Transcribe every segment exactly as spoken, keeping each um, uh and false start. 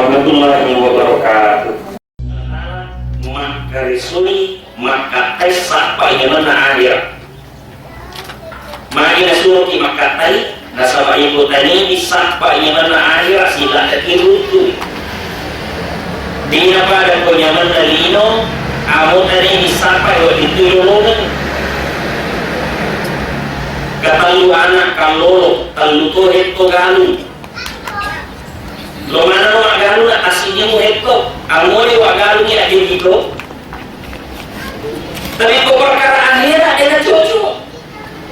Warahmatullahi wabarakatuh. Makkarisui, makkattai sappa iyamanna ahera. Magi nasuroki makkattai? Nasaba iko taniwi sappa iyamanna ahera, siladdaki runtu. Dina pada ko nyamanna lino, amo taniwi sappa iwa itu yolongeng. Katellu anak kallolo, tellu to hetto galung. Lo manenno maggalung na tassiddimu hetto, amore waggalungi addeki to. Tapi ko perkara ahera de nacocok.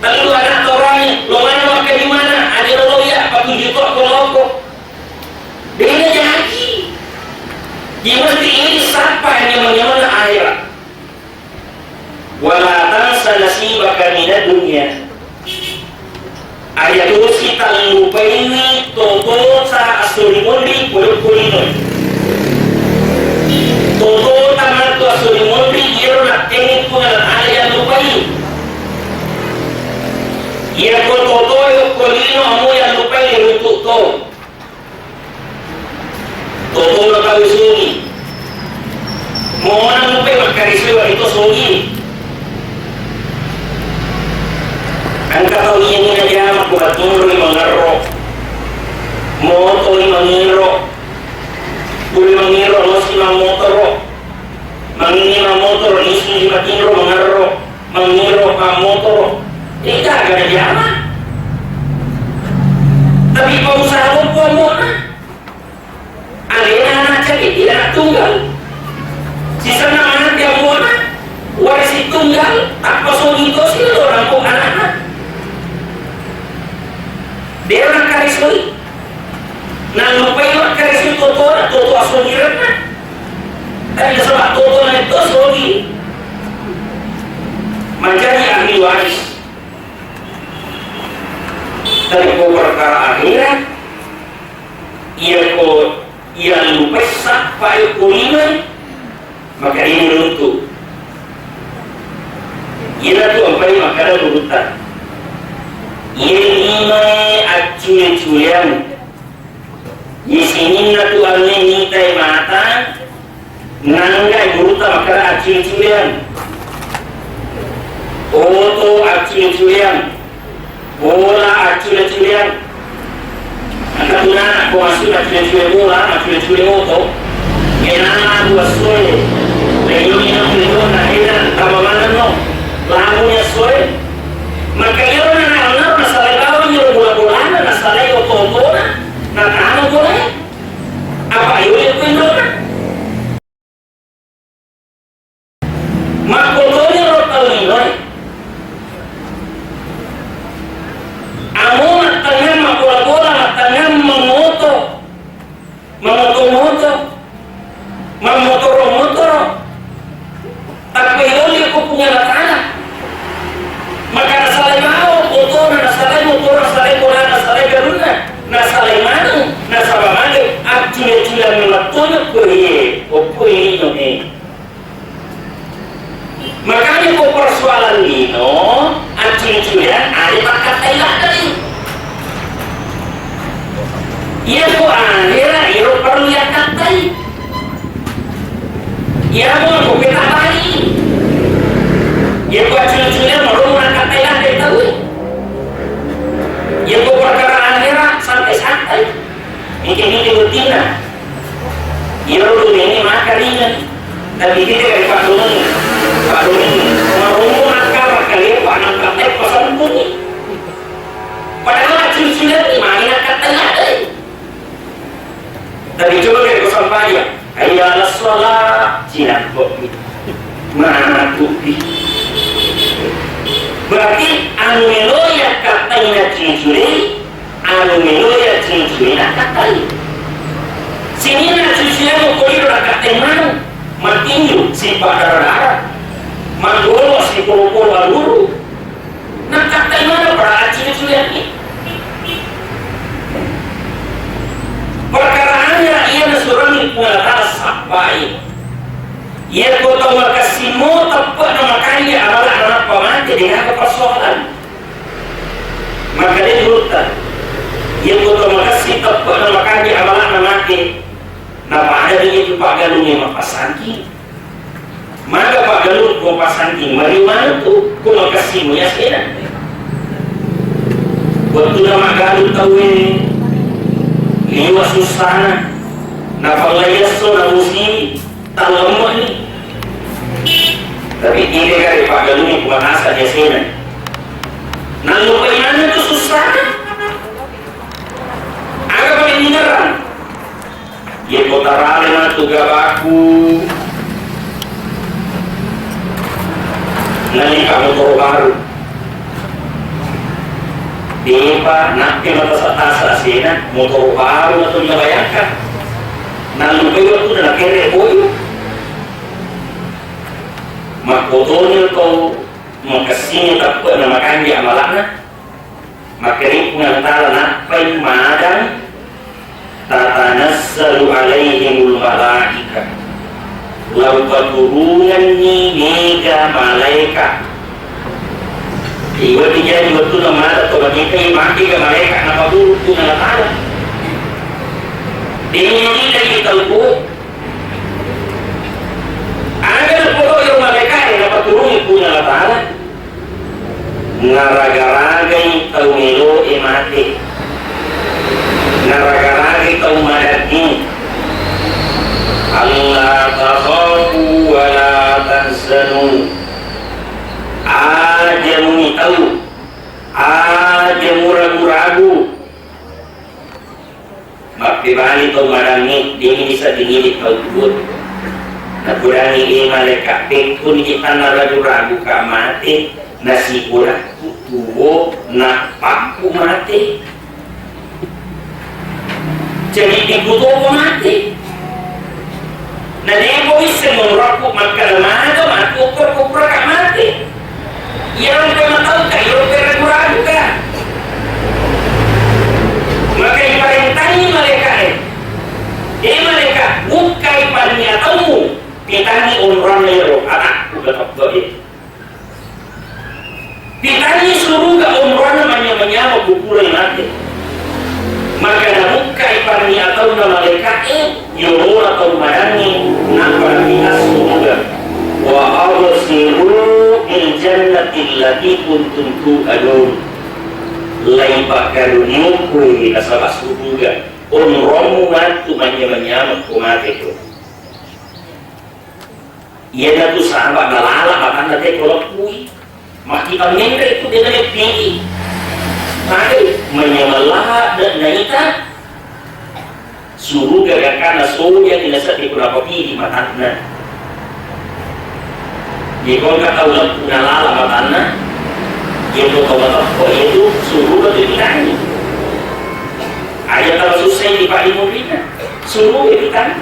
Tellu anak torangi, lo manenno makkajumana, ade lo iya patuju to ko loko. De najaki. Jadi mesti ini sappa nyamang-nyamanna ahera. Wala tansa nasibaka minad dunya. Aja tosi tallupaiwi totota asuri monri pole-pole lino. Totota matu asuri monri iyaro nakkeni Puang Allah Taala jallupai. Iyako toto yokko lino amo jallupai ri runtu to. Totona tau sogi. Mona mupe makkarisui wari to sogi. Engka tau iya ni najama ko batinroi mangerro. Motori mangiro. Pole mangiro nosi mammotoro. Mangingi mammotoro nisu di batinro mangerro. Mangiro mammotoro, eh, gaga najama. Tapi pengusaha lompo ammona. Alena anak cedde, dia anak tunggal. Sisenna mate ammona, warisi tunggal, tappa sogi tosi lo rampok anakna. Dera karisoi. Nallupai makkarisui totona, toto asogirenna. Tapi nasaba totona itu sogi. Mancaji ahli waris. Tapi ko perkara akhirat, iya ko, iya lupai sappa ko lima, maka ini runtu. Iyana tu ampai makkada gurutta. Iye lima accule-culeang. Iye sininna tu anne mitai mata, nangga gurutta makkada accule-culeang. Oto accule-culeang. Bola accule-culeang. Engka tunana ko massu accule-cule bola, accule-cule oto. Kenana dua soe. Leyoni na leyona eda tama manenno. Lamunya soe. Maka iyaro na na na nasalai bawang iyaro bola-bolana, nasalai oto-otona, natama bola. Apa ayo ya kuendona? Makkotoni ro tau linoe. Amo mattangngang mabbola-bola, mattangngang mangoto, mangoto-ngoto, mammotoro-motoro. Tappa yoli ko Puang Allah Taala. Maka nasalai mao otona, nasalai motoro, nasalai bolana, nasalai galunna, nasalai maneng, nasaba mage accule-culeang memettono ko iye, okko lino e. Makanya ko persoalan lino, accule-culeang, ada makkattai ladde. Iya ko ahera, iro perlu yakkattai. Iya mo ko peta bali. Iya ko accule-culeang, maro makkattai ladde tau. Iya ko perkara ahera, santai-santai. Mike-mike bottinna. Iyaro dongeng e maka ringan. Tapi kita dari Pak Dongeng. Pak Dongeng. Marombo nakka makkalepa nangka teppa sampuni. Padahal cuci lagi mani nakka tengah. Tapi coba dari ko sampaya. Hayya ala sholat, cinakko. Matu pi. Berarti anu melo yakkattai na cuci. Anu melo ya cuci-cuci nakkattai. Sininna cuci-cuci anu ko lino nakkattai maneng, matinju sipa dara-dara, manggolo sipolo-polo aluru, nakkattai maneng pada cuci-cuci. Perkara anu iya nasurangi Puang Allah Taala sappai. Iya ko tau makessing mo teppe na makanja amala'na nappa mate, de gaga persoalan. Maka de gurutta, iya ko tau makessing teppe na makanja amala'na mate, Jadi itu paggalungnge mappasangking. Maka paggalung ko pasangking, mari mantu ko makessing yasena. Wettunna maggalung tauwe, liwa sussana, napallai esso namusi, tallemmeni. Tapi ide kare paggalungnge ko manasa yasena. Nallupai maneng tu sussana. Aga paling ingerang? Yeko tarale matu gabaku, nalika motoro baru. Depa nakke matasa-tasa asena, motoro baru matu nabayangkan. Nallupai wettu nakere boyu. Makkotoni to makessing tappe na makanja amalana. Makkedai Puang Allah Ta'ala, nappai madang, "Tatanazzalu alaihimul malaika." Lao paturungenni mega malaika. Iwati jadi wettunna mada to makkeda mega malaika napaturung Puang Allah Ta'ala. Dena kita itu, aga napogau malaika e napaturungi Puang Allah Ta'ala. Naraga-ragai tau meloe mate, naraga-ragai tau madangnge. Alla takhafu wa la tahzanu. Aja muni tau, aja muragu-ragu. Mappebali tau madangnge, deni disedding idi tau tuo. Nakudangi e malaika, pekkuni cittanna ragu-ragu ka mate, nasiburakku tuo, nappakku mate. Jadi dikutoko mate. Na de'pa wisseng monroakku makkeda maga matu okko-, okkoraka mate. Iyaro engka matauka, iyaro engka ragu-raguka. Maka iparentangi malaika'e, "E malaika, bukkai panni ataumu, pitangi onroanna iyaro anakku, katappe'e." Pitangi suruga onroanna manynyama-nyama kuburai mate. Maka nabukkai panni ataunna malaika'e, yolona tau madangnge, nappa napitas suruga. Wa abshiru bil jannati allati kuntum tu'adun. Laipakkaruniukku nasaba suruga. Onromu matu manynyama-nyama ko mate ko. Iyanatu saba nalala matanna te ko leppui. Makkita menre tu de naleppi. Maka manyameng ladde naita suruga gangkanna soja ni naseddi ko napapili matanna. Iko engka tau leppu nalala matanna, iyatu tau mateppe iyatu suruga tu ditangi. Aja tau sussai di padi murina, suruga ditangi.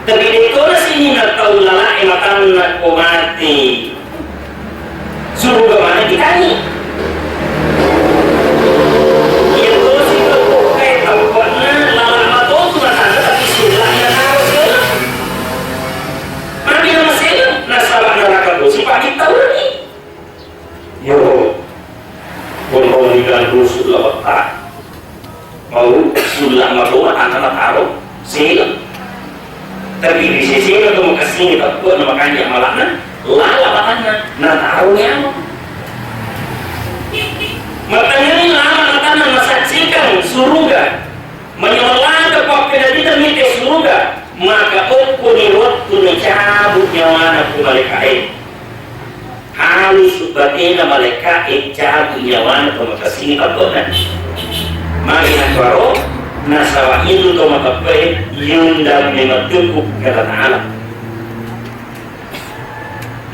Tapi de' tona sininna tau lala'e matanna ko mate. Suruga maneng ditangi. Iya tosi tau bokkae tappe'na lala matotu matanna tapi sulla'na naro seleng. Magi namaseleng nasaba naraka tosi padittaurani. Yo, konrong digalu sulla wetta. Mau sulla matoa tanna nataro sela. Tapi di sesena to makassingi tappe'na makanja mala'na, lala matanna, nataro nyameng. Matanna lala matanna masaksikan suruga. Manyameng ladde pappedaddinna mite suruga, maka okkoni wettu nacabu nyawana ku malaika'e. Halusu batena malaika'e cabu nyawana to makassingi tappe'na. Magi nakkaro, nasaba iyatu to mateppe'e yundang memettukku Puang Allah Ta'ala.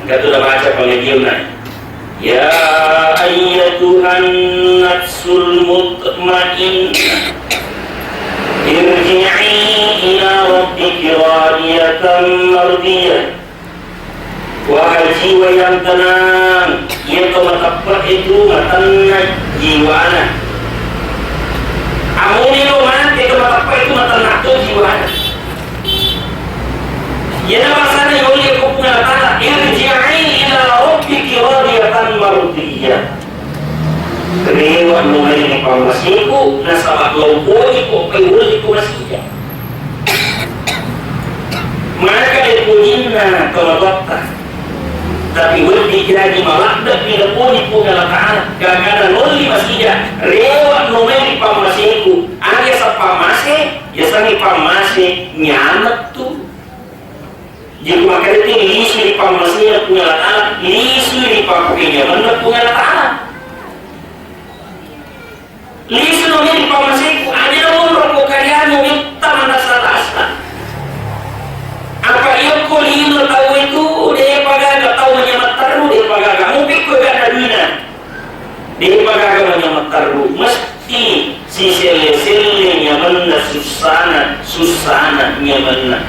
Engka tu nabaca pengajianna. Ya ayyatuhan nafsul mutmainnah, irji'i ila rabbiki radiyatan mardiyah. Wahai jiwa yang tenang, iya to mateppe'e tu matenna jiwana. Amuni lo mate to mateppe'e tu matenna to jiwana. Iyana bangsana yolli ko Puang Allah Ta'ala, "Irji'i ila rabbiki radiyatan mardiyah." Rewa no mai ri pammasiku, nasaba lao poji ko paiwolli ko masija. Jaji, maladde'mi napoji Puang Allah Ta'ala, gagana lolli masija, rewe'no mai ri pammaseku. Aga yaseng pammase? Yasengnge pammase nyamettu. Jadi, makkedaki lisu ri pammasena Puang Allah Ta'ala, lisu ri pappenyamenna Puang Allah Ta'ala. Lisu no ri pammaseku, aja monro ko kariamu mitta manrasa-rasa. Apa yokko lino tau itu, de'pa gaga tau manyameng terru, de'pa gaga. Mupikko gaga duina. De'pa gaga manyameng terru. Mesti siselle-selle nyamenna sussana, sussana nyamenna.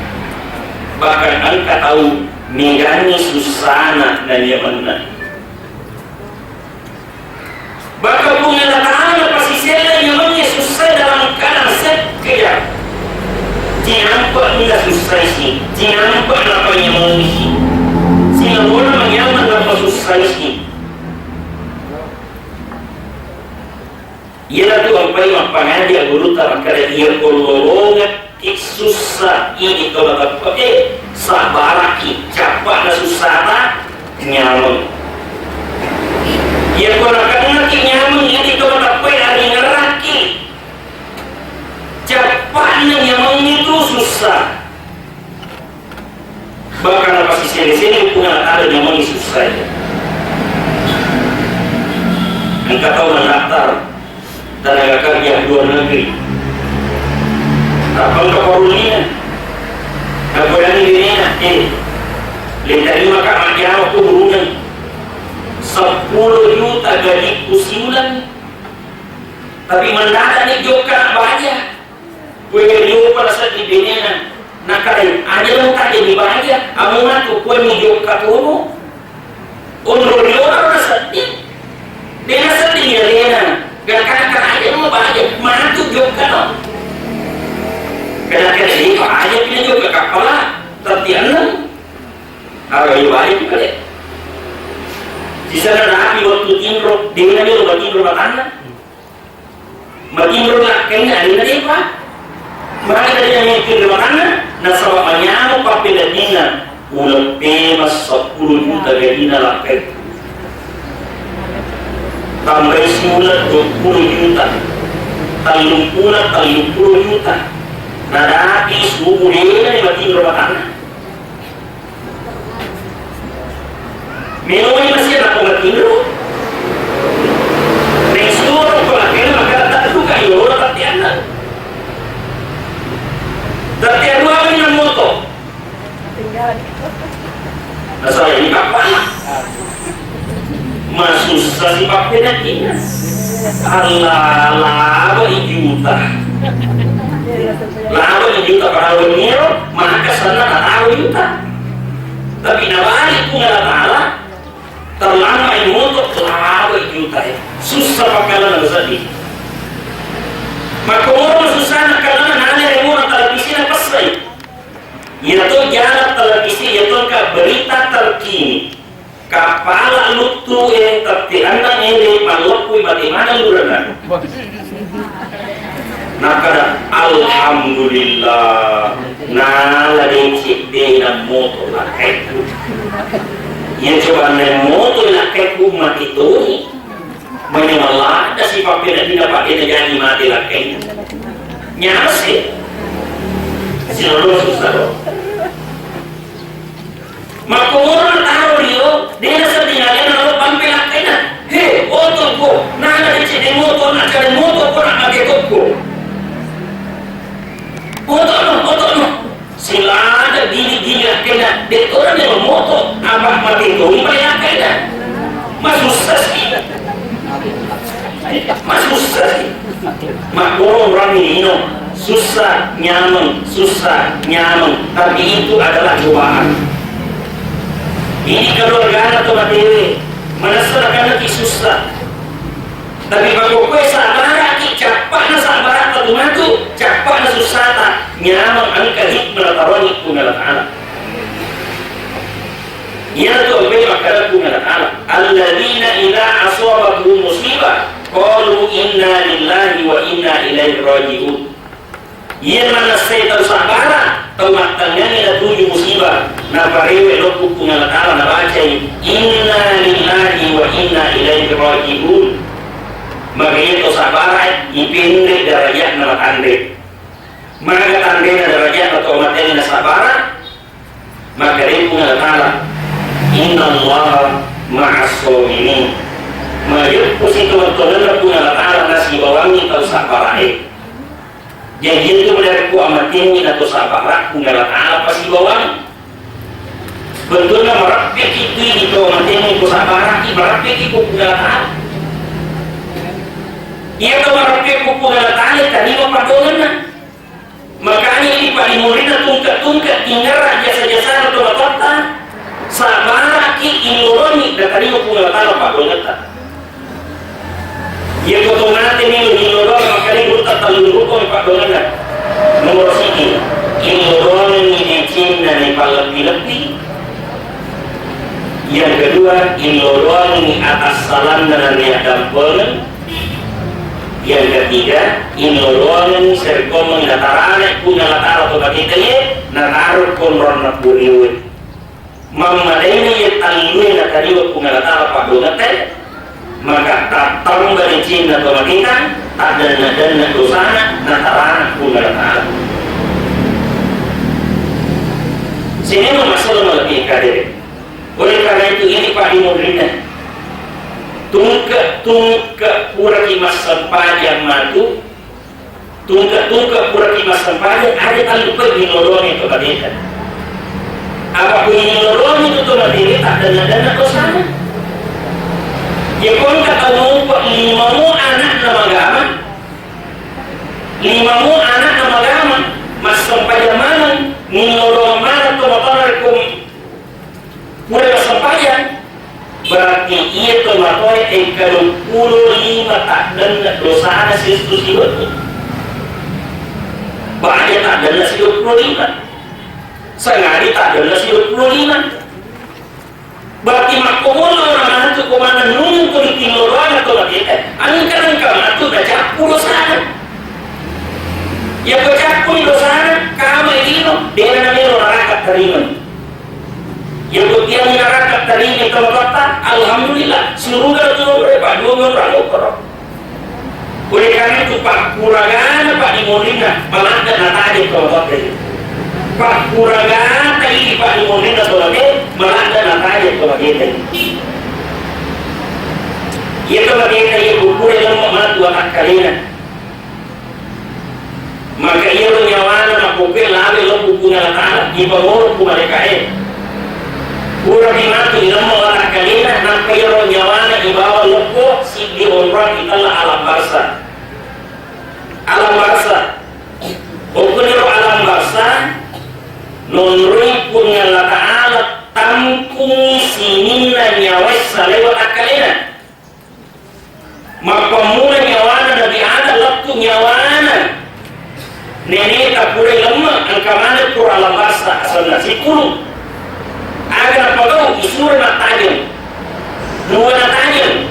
Bahkan engka tau megangi sussana na nyamenna. Maka Puang Allah Ta'ala pasiselle nyamengnge sussa dalam keadaan sekejap. Cinampe' na sussai si, cinampe' napanyamengngi si. Silolona manyameng napasussai si. Iyanatu ampai mappangaji gurutta makkeda, iya ko lolongekki sussa idi to mateppe'e, sabbaraki, cappa'na sussata nyameng. Iya ko nakennaki nyameng idi to mateppe'e, aringerrakki, cappa'na nyameng itu sussa. Bahkan napasiselle-selle Puang Allah Ta'ala nyamengngi sussai. Engka tau mendaftar tenaga kerja luar negeri. Tappa engka parullinna. Napodanni benena, eh, le tarima ka majjama ko buruneng. Seppulo juta gajikku siuleng. Tapi mendadak ni jokka na baja. Kuega joppa nasedding benena, nakadai, aja lo taja ni baja, amuna tu kuanni jokka tono. Onro riolo nasedding. De nasedding ni alena, gangkanna aja lo baja, matu jokka no. Kadang-kadang ni baja pina jokka kappala, tatti annang. Aga yo baja tu kale. Sisana napi waktu tinro, dena ni lo batinro matanna. Matinro lakkainna, alena depa. Magi tadi namikkiri matanna, nasaba manyameng pappeneddinna, uleppe masseppulo juta gajina lakkai. Tambai siuleng duappulo juta, telluppulo, telluppulo juta. Nadapi subu dena ni matinro matanna. Melo'i masiya nappa matinro. Naisuro ko lakkainna makkeda tedduka yolo tette annang. Tette aruwa ni moto. Nasaba ini kappana. Masussa si pappeneddinna. Allah, laba i juta. Laba i juta, padahal wenniero maka senna nataro juta. Tapi nabali Puang Allah Ta'ala, terlambat i moto, laba i juta e. Sussa pakkalana seddi. Makkomoro sussana kalana nana remona televisi na pessai. Iyato jalan televisi, iyato engka berita terkini. Kappala luttu e, tette annang ele, malleppui mate maneng lurana. Nakkada, "Alhamdulillah, nala deceng de na moto lakkaikku. Iya coba na moto lakkaikku mate toni. Manyameng ladda si pappeneddinna padde na jaji mate lakkainna." Nyameng si. Silolo sussa lo. Makkomoro nataro rio, de nasedding alena lo pampe lakkainna. He, oto ko, nana deceng de moto, na kade moto ko, na mate tokko. Oto no, oto no. Silada gili-gili lakkainna, de tora de moto, apa mate toni pale lakkainna. Masussa si. Masussa si. Makkorong rami lino, sussa, nyameng, sussa, nyameng. Tapi itu adalah cobaan. Ini keluargana to matewe, manessa nakannaki sussa. Tapi makkokkoe sabaraki, cappa'na sabaratta tu matu, cappa'na sussata, nyameng engka hikmah nataroangngi Puang Allah Ta'ala. Iyanatu ampai makkeda Puang Allah Ta'ala, "Alladzina idza asabatuhum musibah, qalu inna lillahi wa inna ilaihi raji'un." Iya manessai tau sabbara, Tau mattengngangngi natuju musibah, naparewe lokku Puang Allah Ta'ala nabacai, "Inna lillahi wa inna ilaihi raji'un." Maka iya to sabara ipendek darajatna matanre. Maga tanrena darajatna to matena sabara, maka dé Puang Allah Ta'ala, "Innallaha ma'as sabirin." Majeppu sitongeng-tongenna Puang Allah Ta'ala nasibawangngi tau sabarae. Jaji, itu berarti ku amatenni na to sabara, Puang Allah Ta'ala pasibawang. Betulna marappeki tu di to amatenni ku sabara, ki marappeki ku Puang Allah Ta'ala. Iya to marappeki ku Puang Allah Ta'ala, tadi mapadongenna. Makanya ini paling muridna tungke-tungke tingerra jasa-jasana to matotta, sabaraki illoroni, na tadi Puang Allah Ta'ala padongetta. Iya ko to mate melo illorong, makanya guru tak tahu rukun Pak Dongan. Nomor siji, illorong ni cinna ni paleppi-leppi. Yang kedua, illorong ni atas salanna dan niat dampeng. Yang ketiga, illorong ni serkomeng natarana puna latara to batita ye, nataru konron na puriwe. Mammadaini ye tallue natariwa Puang Allah Ta'ala paddongette, maka tattamba ricinna to matita, taddanna-danna dosana, natarana Puang Allah Ta'ala. Sini masalah malebbi kadere. Oleh karena itu, ini Pak Imam Rina. Tungke-tungke puraki massempajang matu, Tungke-tungke puraki massempajang, aja tallupai nilolongi to mateta. Apa ku nilolongi tu to mateta, taddanna-danna dosana. Ya, ko engka tau mupa limamu anakna magama, limamu anakna magama, massempajang maneng, nilolongi maneng to matana ko Pura massempajang, berarti iya tomatoe engka duappulo lima taddenna dosana sistu siwenni. Baja taddenna siduappulo lima. Sangadi taddenna siduappulo lima. Berarti makkomono orang matu ko manennung ko ditinnoloana to mateta. Engka-engka matu nacappu dosana. Iya ko cappuni dosana, kama lino, dena namelo naraka tarimani. Iya ko tiang naraka tarimani tomatoatta, alhamdulillah, suruga tu, Pak, dua orang okoro. Oleh karena itu, pakkuragana, Pak, di molinna, maladde nataje tomatoatta. Pakkuragana ini, Pak, di molinna tomatoatta, maladde nataje tomatoatta. Iya tomatoatta, iya kukure lemma matu watakkalena. Maka iyaro nyawana makkokkoe lawe lokko Puang Allah Ta'ala, ipamoro ku malaikae. Purani matu ilemma watakkalena, nappa iyaro nyawana ibawa lokko siddi onrang itella alam barsa. Alam barsa. Okkoniro alam barsa, nonroi Puang Allah Ta'ala tampungi sininna nyawae salai watakkalena. Mappammula nyawana Nabi Adam lettu nyawana neneta pura ilemma, engka maneng pura alam barsa asenna sipulung. Aga napagau, isuro natajeng. Dua natajeng.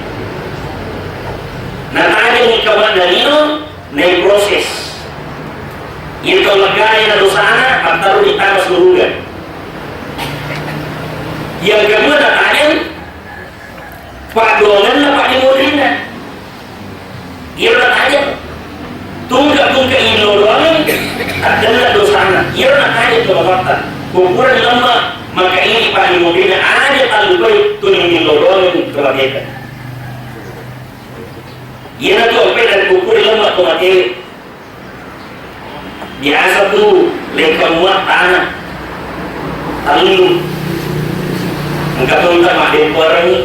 Natajeng ikawa nalino, naiproses. Iyatu legae na dosana, matteru ditama suruga. Yang kedua natajeng, Paddoangenna, paddimurinna. Iyaro natajeng. Tungke-tungke iloloangeng, taddenna dosana. Iyaro natajeng to matoatta. Ko purani lemma, maka ini paddimurinna aja tallupai tuli iloloangeng to mateta. Iyanatu ampe dari ko pura lemma to matewe. Biasa tu, lekka mua tana. Tallu. Engka to engka maddemperengi.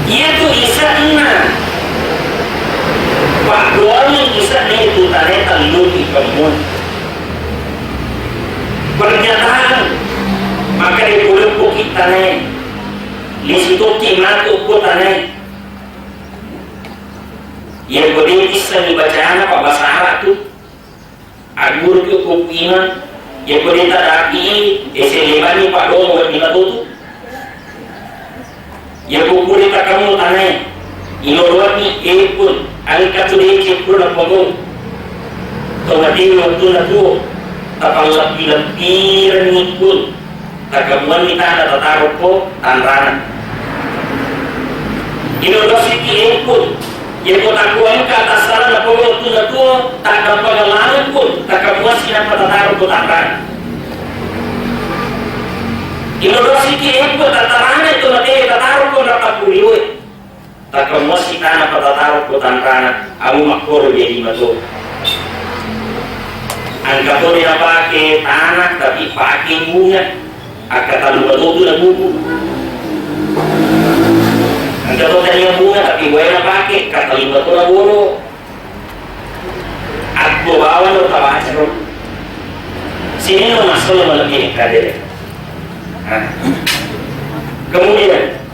Iyatu ise'na. Paddoangeng ise'na itu tanae tallu ikemmua. Pernyataan. Maka deppo-deppoki tanae. Lisitoki matu ko tanae. Iyako de' isseng bacana pabbasa Arab tu, agguruki ko imang, iyako de' tadapi, ese lebanni paddoang wedding matotu. Iyako pura takemu tanae, iloloanni epun, engka tu deceng pura napogau. Tomatewe wettunna tuo, tapallebbi-lebbirenni pun, takamuanni tana tatarokko tanrana. Ino dosiki empun, yeko takkuangka tassala napoga wettunna tuo, takkappanga laleng pun, takamuassi nappa tatarokko tanrana. Ino dosiki empun, tatarana tomatewe tatarokko nappa kuriwe. Takkamuassi tana patatarokko tanrana, amo makkoro jadi mato. Engka to de napake tanah, tapi pake bunga. Akka tallu batotu na buku. Engka to tania bunga, tapi wae napake, akka tallu bato na boro. Atto bawang lo tabaca ro. Sini lo masalah malam ini kadere. Nah. Kemudian,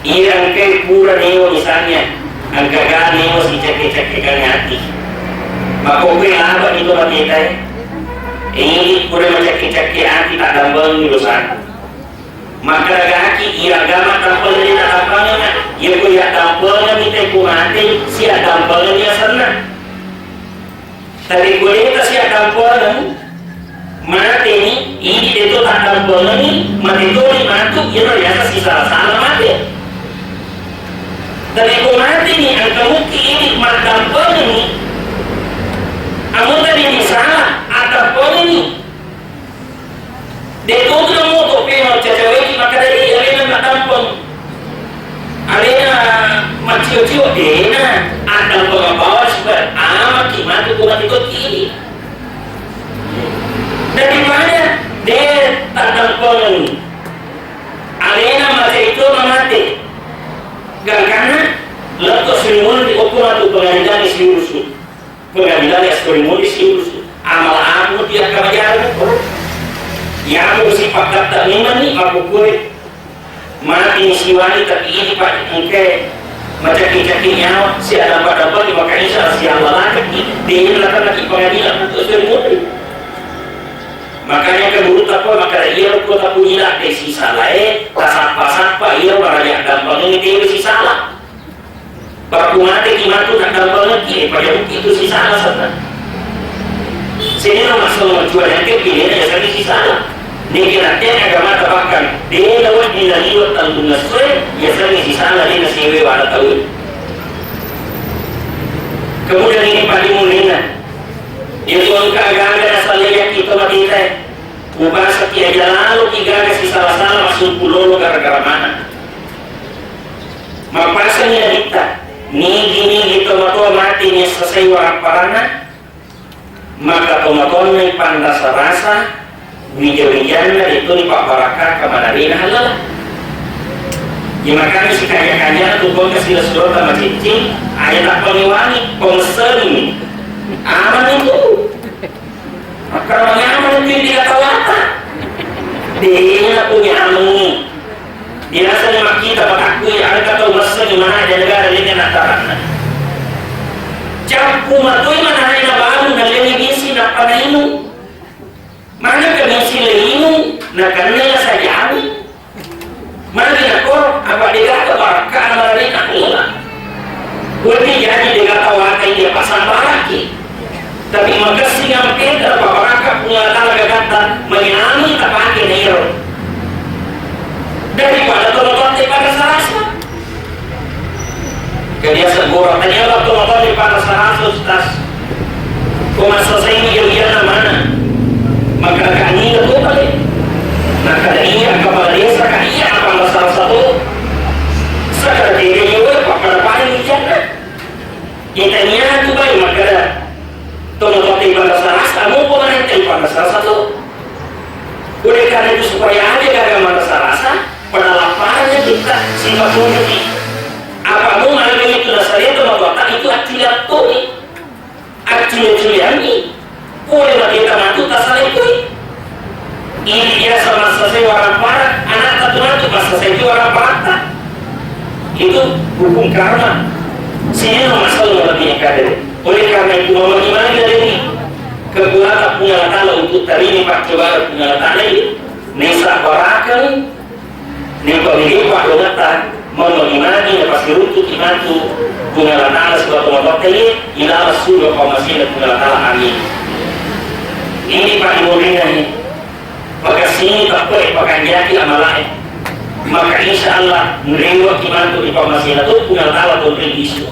Iya, engkai pura newa, misalnya, engkaga newa sicakke-cakkekang ati. Makkokkoe laba ni to matetae. Ini pura macakke-cakke ati, taddambengi dosana. Makkedagaki, iya agama tappalena taddampengenga. Iya ko iya dampengengi te ku mate, si addampengengi asenna. Tapi ko de tasiaddampengeng, mateni, idi deto taddampengengi, mate toni matu, iyaro riaseng sisala-sala mate. Tapi ko mateni, engka mukki idi maddampengengi, amo tadi sala, addampengengi. De' to tu namuto peno cacaweki makkeda, "Eh, alena maddampeng. Alena maccio-cio." De'na, addampeng bawang supaya amaki matu ko mati tokki. Daripada de' taddampengengi. Alena maccio-cio mamate. Gangkanna lettu sui munri okko matu pengadilan siurusu. Pengadilan yang sering mundi siurusu. Amal aku dia kabajaran ko. Yamu sipakkatta memang ni makkukkoe. Mati ni siwani, tapi ini pak engke macakki-cakki nyawa, si adampa-dampa ni maka insya Allah si Allah lakek ni. Dia lakek lagi pengadilan untuk sering mundi. Makanya ke guru takwa, maka iya ko tapunyi lak de' sisalae, tasappa-sappa iya maraja dampa ni de' sisala. Baku mate ki matu naddampengekki, eh, pada bukti itu sisala sana. Sini lo masuk menjual yang ke pilih ya sani sisala. Niki nanti agama tabakan. Dia lewat di lagi tanggung ngeswe, ya sani sisala dia nasiwe wala tahu. Kemudian ini paling mulina. Dia tuan ke agama asal lihat kita mati teh. Ubasa ki aja lalu ki gaga sisala-sala masuk pulolo gara-gara mana. Mappasangi naditta, nigi-nigi tomatoa mate nissasai warapparanna, maka tomatoanna ipanrasa-rasa, wija-wijanna de'toni pabbarakka kamanarena halala. Imakani sikaja-kajana tu bongka sila surota maciccing, aja tappangiwangi, pomessengi. Aman itu. Makkaramang amaneng tu di kata-kata. Dena punya amangi. Biasa ni makkita patakkui, engka tau messengi manaja negara lenne nattaranna. Cappu matoi manaja nabalu nallengi bisi nappa nainung. Mana ke bisi leinung, nakenna sajami. Magi nakko, apa degaga barakka na mararena Allah. Wati jadi degaga wata iya pasambaraki. Tapi makessing ampeta pabarakka Puang Allah Ta'ala gagatta, manyami tapake nairo. Daripada tolo-tolo pada sarasa. Kebiasaan gua tanya waktu motor di pada sarasa, Ustaz. Ko massasai iya-iyanna mana? Makkadaka niga to pale? Nakkada iya kepala desa ka iya apa salah satu. Sakada tega iya we pappada paling ijanna. Itania tu bai makkada to motor di pada sarasa, muko mana di pada sarasa to. Oleh karena itu supaya aja gaga pada sarasa, pada laparnya kita sifat tunjuki. Apa mu maga itu nasareta matoatta itu accilattoi. Accule-culeanni, pole mateta matu tasalai toi. Ini biasa massasai warang parang, anakta tu matu massasai tu warang parangta. Itu hukum karma. Sini masalah lebih kadere. Oleh karena itu, magi-magi dari ini kekuatan Puang Allah Ta'ala untuk terima percobaan Puang Allah Ta'ala ini, nesa barakeng, nempel ini Pak Dongata, Magi-magi napasiruntuki matu Puang Allah Ta'ala sibawa tomatoatta iye, ilalang suruga pammasena Puang Allah Ta'ala. Amin. Ini Pak Imam Ringan, makessing teppe'e pakanjaki amala'e. Maka insya Allah, nriwaki matu ri pammasena to Puang Allah Ta'ala tonroi lisu.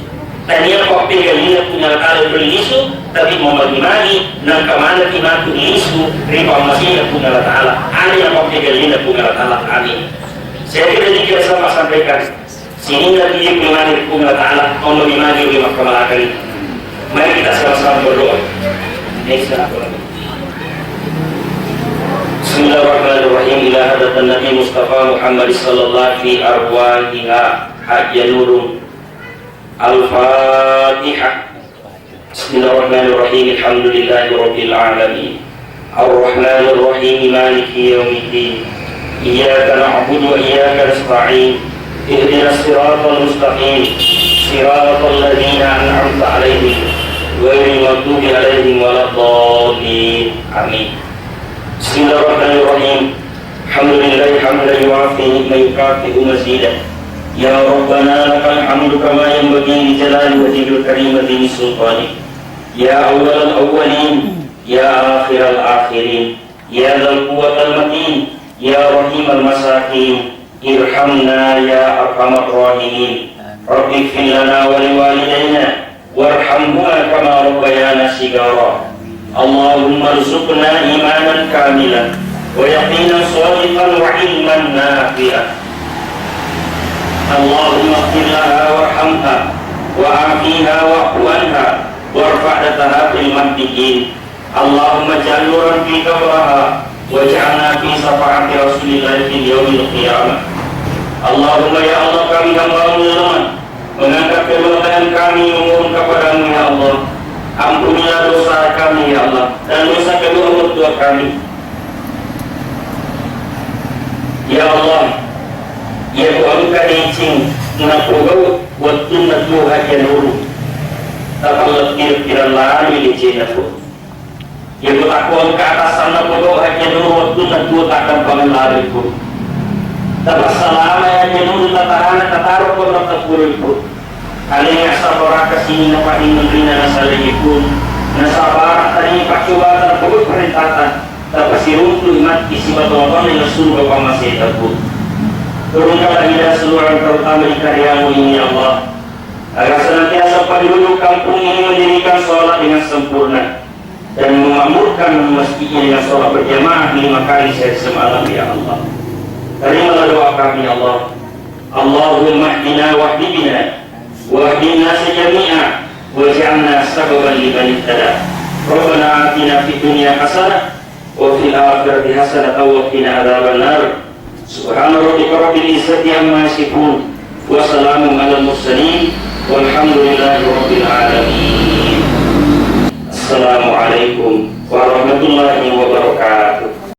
Tania pappegalina Puang Allah Ta'ala tonroi lisu, tapi mau magi-magi, nangka manaki matu lisu ri pammasena Puang Allah Ta'ala. Ada yang pappegalina Puang Allah Ta'ala. Amin. Saya kira dikira sama sampaikan. Sininna tujui mani ri Puang Allah Ta'ala, ombo ri magi ri makkamalakani. Mari kita sama-sama berdoa. Insya Allah. Bismillahirrahmanirrahim. Ila hadratin Nabi Mustafa Muhammad sallallahu fi arwahiha Hajja Nurun. Al-Fatihah. Bismillahirrahmanirrahim. Alhamdulillahirabbil alamin. Arrahmanirrahim. Maliki yaumiddin. Iyyaka na'budu wa iyyaka nasta'in. Ihdinas siratal mustaqim. Siratal ladzina an'amta 'alaihim ghairil maghdubi 'alaihim waladdallin. Amin. Bismillahirrahmanirrahim. Alhamdulillahi hamdan yuwafi ni'mahu wa yukafi'u mazidah. Ya Rabbana lakal hamdu kama yanbaghi li jalali wajhikal karim wa 'azimi sultanik. Ya awwalal awwalin, ya akhiral akhirin, ya dzal quwwatil matin, ya rahimal masakin, irhamna ya arhamar rahimin. Rabbighfir lana wa liwalidaina warhamhuma kama rabbayana shighara. Allahumma rzuqna imanan kamilan wa yaqinan shadiqan wa ilman nafi'an. Allahumma ighfir laha warhamha wa 'afiha wa'fu 'anha warfa' darajataha fil mahdiyyin. Allahumma ij'al nuran fi qabriha waj'alna fi syafa'ati Rasulillahi fil yaumil qiyamah. Allahumma, ya Allah, kami hamba-Mu yang lemah, mengangkat kedua tangan kami memohon kepada-Mu, ya Allah. Ampunilah dosa kami, ya Allah, dan dosa kedua orang tua kami. Ya Allah, iya ku engka deceng napogau wettunna tuo Hajja Nuru. Tapallettireng-tireng lari decenna, Pu. Iya ku takko engka atassanna pogau Hajja Nuru wettunna tuo taddampangan lari, Pu. Tapassalama Hajja Nuru, tatarana tataro konro tappuroi, Pu. Alena sabbaraka sininna padding menrina nasalai, Pu. Nasaba tania paccobata napogau parentata. Tapasiruntu matti sibawa tomatoanna ila suruga pammaseta, Pu. Turunkanlah hidayah seluruh terutama di karyamu ini, ya Allah. Agar senantiasa penduduk kampung ini mendirikan sholat dengan sempurna dan memakmurkan masjidnya dengan sholat berjamaah lima kali sehari semalam, ya Allah. Terimalah doa kami, ya Allah. Allahumma hdina wahdi bina wahdi nasa jami'a waj'alna sababan liman ihtada. Rabbana atina fid dunya hasanah wa fil akhirati hasanatan wa qina adzabannar. Subhana rabbika rabbil izzati amma yasifun. Wa salamun alal mursalin. Walhamdulillahi rabbil alamin. Assalamualaikum warahmatullahi wabarakatuh.